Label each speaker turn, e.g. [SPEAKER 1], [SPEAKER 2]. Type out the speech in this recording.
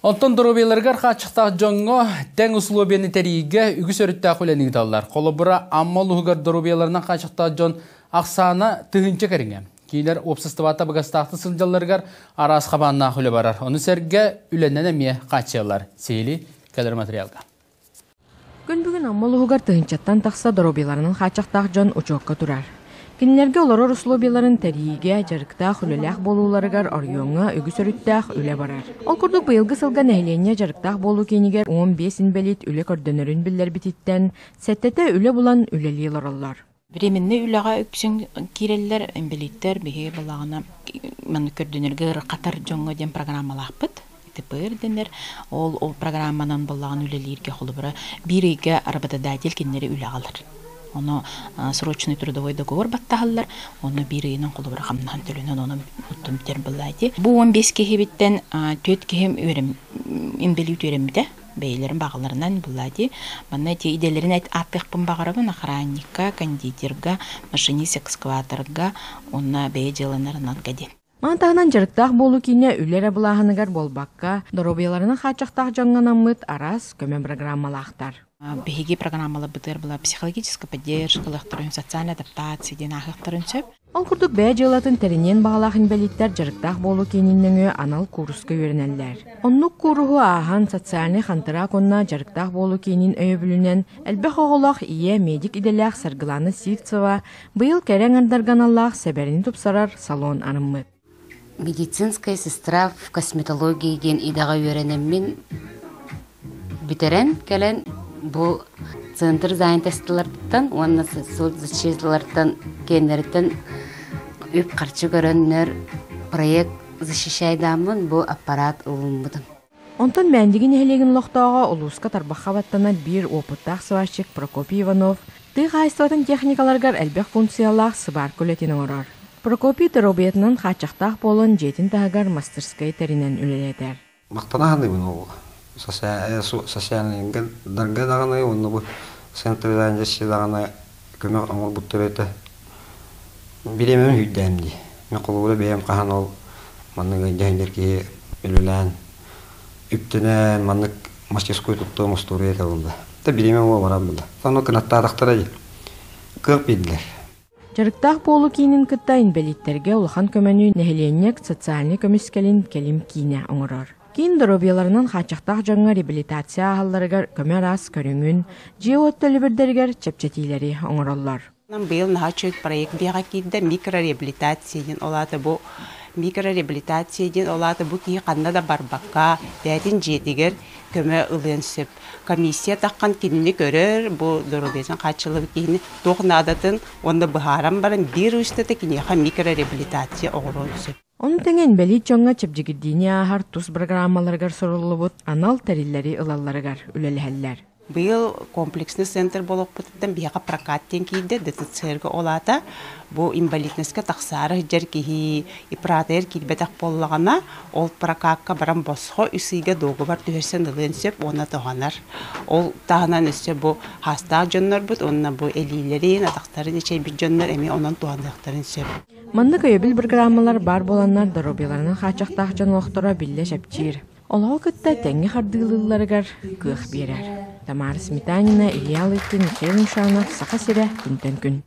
[SPEAKER 1] Онтон доруобуйаларыгар хааччахтаах дьоҥҥо тэҥ усулуобуйаны тэрийиигэ үгүс өрүттээх үлэни ыыталлар. Холобура, Амма улууһугар доруобуйаларынан хааччахтаах дьон ахсаана тыһыынча кэриҥэ. Кинилэр уопсастыбаҕа табыгастаахтык сылдьалларыгар араас хабааннаах үлэ барар. Ону сэргэ үлэнэн эмиэ хааччыйаллар. Сиһилии кэлэр материалга.
[SPEAKER 2] Күн бүгүн Амма улууһугар тыһыынчаттан тахса доруобуйаларынан хааччахтаах дьон учуокка турар. Кинилэргэ олорор усулуобуйаларын тэрийиигэ, дьарыктаах үлэлээх буолууларыгар оройуоҥҥа үгүс өрүттээх үлэ барар. Ол курдук быйылгы сылга нэһилиэнньэ дьарыктаах буолуу киинигэр 15 инбэлиит үлэ көрдөнөрүн биллэрбититтэн, сэттэтэ үлэ булан үлэлии олороллор.
[SPEAKER 3] Временнэй үлэҕэ үксүн киирэллэр инбэлииттэр биһиги былаҕына маннык көрдөнөргө ыарырҕатар дьоҥҥо диэн программалаахпыт. ТПР дэнэр. Ол ол программанан буоллаҕына үлэлииргэ холобура биир ыйга работодатель кинилэри үлэҕэ ылар. Ону срочный трудовой договор баттаһаллар, онно биир ыйынан холобура хамнаһын төлөнөн онон оттон бүтэр былаати. Бу 15 киһибиттэн түөрт киһим үөрэм инбэлиит үөрэммитэ. Бэйэлэрин баҕаларынан былаати. Манна ити идэлэрин ааттыахпын баҕарабын охранникка, кондитерга, машинист экскаваторга уонна бэйэ дьыаланарынан диэн.
[SPEAKER 2] Маны таһынан дьарыктаах буолуу киинэ үлэ эрэ былааһыныгар буолбакка, доруобуйаларынан хааччахтаах дьоҥҥо анаммыт араас көмө программалаахтар.
[SPEAKER 3] Биһиги программаларбытыгар была психологическая поддержка, ылыахтарын, социальная адаптация диэн ааһыахтарын сөп.
[SPEAKER 2] Ол курдук бэйэ дьыалатын тэриниэн баҕалаах инбэлииттэр дьарыктаах буолуу киинин нөҥүө анал кууруска үөрэнэллэр. Оннук кууруһу ааһан социальнай хантыраак уонна дьарыктаах буолуу киинин өйөбүлүнэн элбэх оҕолоох ийэ медик идэлээх Саргылана Сивцева Быйыл кэрэ аҥардарга аналлаах сэбэрини тупсарар салон арыммыт.
[SPEAKER 4] Медицинская сестра в косметологии диэн идэҕэ үөрэнэммин бүтэрэн кэлэн бу центр занятостыларыттан уонна соцзащиталартан киэннэриттэн үп-харчы көрөннөр проект защищайдааммын бу аппарат ылыммытым.
[SPEAKER 2] Онтон Мээндиги нэһилиэгин олохтооҕо улууска тарбахха баттанар биир уопуттаах сварщик Прокопий Иванов тыа хаһаайыстыбатын техникаларыгар элбэх функциялаах сыбаарка үлэтин оҥорор. Прокопий доруобуйатынан хааччахтаах буолан дьиэтин таһыгар мастерскай тэринэн үлэлэтэр.
[SPEAKER 5] Махтана саныыбын ол социальнайга даҕаны уонна бу централизация даҕаны көмө оҥорбуттар этэ. Бириэмэм үүйдээн дии. Мин холобура бэйэм хаһан ол маннык ыалдьан киһи үлэлээн, үптэнэн маннык мастерской туттуом остуоруйа этэ буолла. Да бириэмэм уо баран буолла. Ону кынаттаатахтара дии. Кыах биэрдилэр.
[SPEAKER 2] Дьарыктаах буолуу киинин кытта инбэлииттэргэ улахан көмөнү нэһилиэнньэ социальнай көмүскэлин кэлим киинэ оҥорор. Киин доруобуйаларынан хааччахтаах дьоҥҥо реабилитация ааһалларыгар көмө араас көрүҥүн, дьиэ-уот төлөбүрдэригэр чэпчэтиилэри оҥороллор.
[SPEAKER 6] Быйыл наһаа үчүгэй проект биэҕэ киирдэ микрореабилитация диэн. Ол аата бу микрореабилитация диэн ол аата бу киһи ханна да барбакка бэйэтин дьиэтигэр көмө ылыан сөп. Комиссия таххан кинини көрөр, бу доруобуйатын хааччыллыбыт киһини туох наадатын уонна быһааран баран биир устата киниэхэ микрореабилитация оҥоруон сөп.
[SPEAKER 2] Ону тэҥэ инбэлиит дьоҥҥо чэбдигирдиини ааһар тус программаларыгар суруллубут анал тэриллэри ылалларыгар үлэлэһэллэр.
[SPEAKER 6] Быйыл комплекснай центр буолуохпутуттан биһиэхэ прокат диэн киирдэ ДТЦ-га ол аата бу инвалидностька тахсаары сылдьар киһи ипратайар киирбэтэх буоллаҕына ол прокакка баран босхо үс ыйга дуогубар түһэрсэн ылыан сөп уонна туһанар. Ол таһынан өссө бу хаастаах дьоннорбут уонна бу илиилэрин, атахтарын эчэйбит дьоннор эмиэ онон туһаныахтарын сөп.
[SPEAKER 2] Маннык өйөбүл бырагыраамалар баар буоланнар доруобуйаларынан хааччахтаах дьон олохторо биллэ чэпчиир. Олоҕу кытта тэҥҥэ хардыылыылларыгар кыах биэрэр. Тамара Сметанина, Илья Лыткин, Михаил Мишанов, Саха сирэ, күнтэн күн.